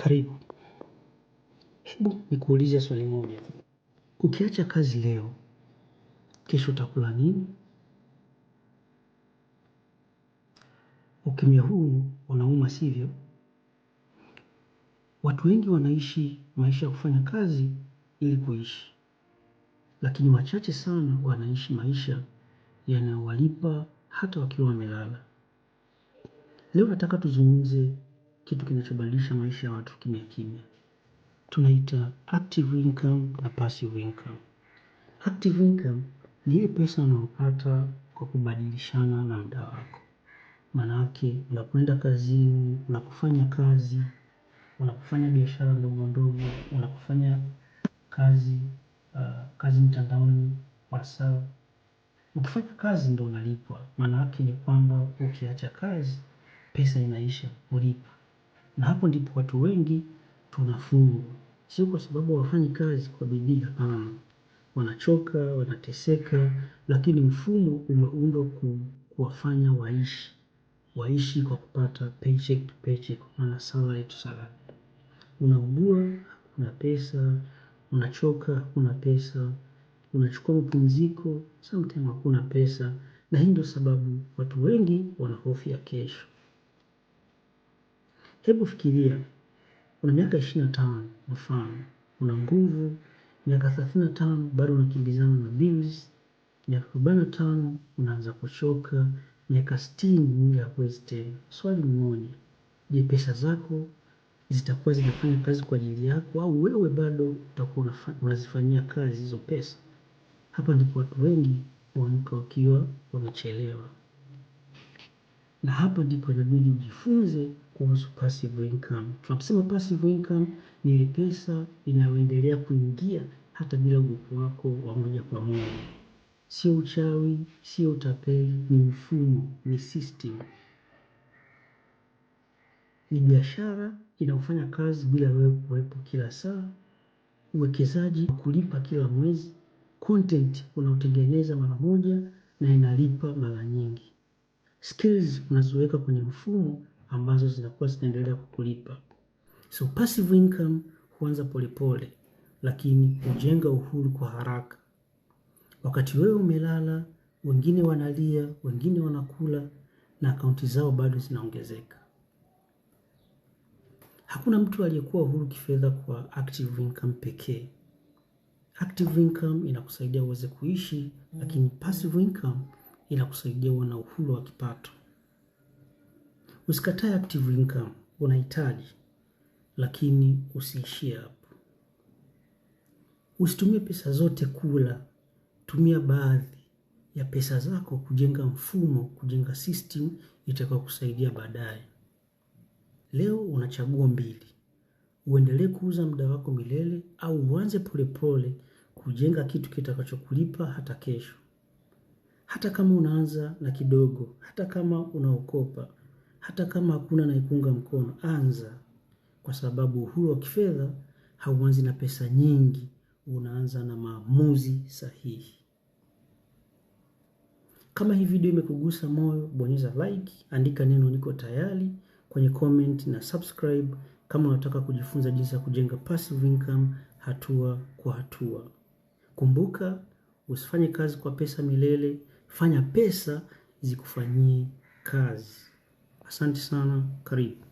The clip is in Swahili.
Karibu. Hebu nikuulize swali moja. Ukiacha kazi leo, kesho utakula nini? Ukimya huu unauma, sivyo? Watu wengi wanaishi maisha ya kufanya kazi ili kuishi, lakini wachache sana wanaishi maisha yanayowalipa hata wakiwa wamelala. Leo nataka tuzungumze kitu kinachobadilisha maisha ya watu kimya kimya. Tunaita active income na passive income. Active income ni ile pesa unayopata kwa kubadilishana na muda wako. Maanake unapoenda kazini, unapofanya kazi, unapofanya biashara ndogo ndogo, unapofanya kazi mtandaoni, WhatsApp. Ukifanya kazi ndo unalipwa. Maanake ni kwamba ukiacha kazi, pesa inaisha kulipa. Na hapo ndipo watu wengi tunafungwa. Sio kwa sababu hawafanyi kazi kwa bidii, hapana. Wanachoka, wanateseka, lakini mfumo umeundwa kuwafanya waishi. Waishi kwa kupata paycheck to paycheck, maana salary to salary. Unaugua, hakuna pesa, unachoka, hakuna pesa, unachukua mapumziko, sometimes hakuna pesa, na hii ndio sababu watu wengi wana hofu ya kesho. Hebu fikiria, una miaka 25 mfano, una nguvu, miaka 35 bado unakimbizana na bills, miaka 45 unaanza kuchoka, miaka 60 mwili hakuwezi tena. Swali ni moja, je, pesa zako zitakuwa zinafanya kazi kwa ajili yako au wewe bado utakuwa unazifanyia kazi hizo pesa? Hapa ndipo watu wengi huamka wakiwa wamechelewa. Na hapa ndipo inabidi ujifunze kuhusu passive income. Tunaposema passive income ni ile pesa inayoendelea kuingia hata bila uwepo wako wa moja kwa moja. Sio uchawi, sio utapeli, ni mfumo, ni system. Ni biashara inayofanya kazi bila wewe kuwepo kila saa, uwekezaji kulipa kila mwezi, content unaotengeneza mara moja na inalipa mara nyingi. Skills unazoweka kwenye mfumo ambazo zinakuwa zinaendelea kukulipa. So passive income huanza polepole, lakini hujenga uhuru kwa haraka. Wakati wewe umelala, wengine wanalia, wengine wanakula na akaunti zao bado zinaongezeka. Hakuna mtu aliyekuwa uhuru kifedha kwa active income pekee. Active income inakusaidia uweze kuishi, lakini passive income inakusaidia uwe na uhuru wa kipato. Usikatae active income, unahitaji, lakini usiishie hapo. Usitumie pesa zote kula, tumia baadhi ya pesa zako kujenga mfumo, kujenga system itakayokusaidia baadaye. Leo una chaguo mbili. Uendelee kuuza muda wako milele au uanze polepole kujenga kitu kitakachokulipa hata kesho. Hata kama unaanza na kidogo, hata kama unaokopa, hata kama hakuna anayekuunga mkono, anza. Kwa sababu uhuru wa kifedha hauanzi na pesa nyingi, unaanza na maamuzi sahihi. Kama hii video imekugusa moyo, bonyeza like, andika neno niko tayari kwenye comment na subscribe kama unataka kujifunza jinsi ya kujenga passive income hatua kwa hatua. Kumbuka, usifanye kazi kwa pesa milele, fanya pesa zikufanyie kazi. Asante sana, karibu.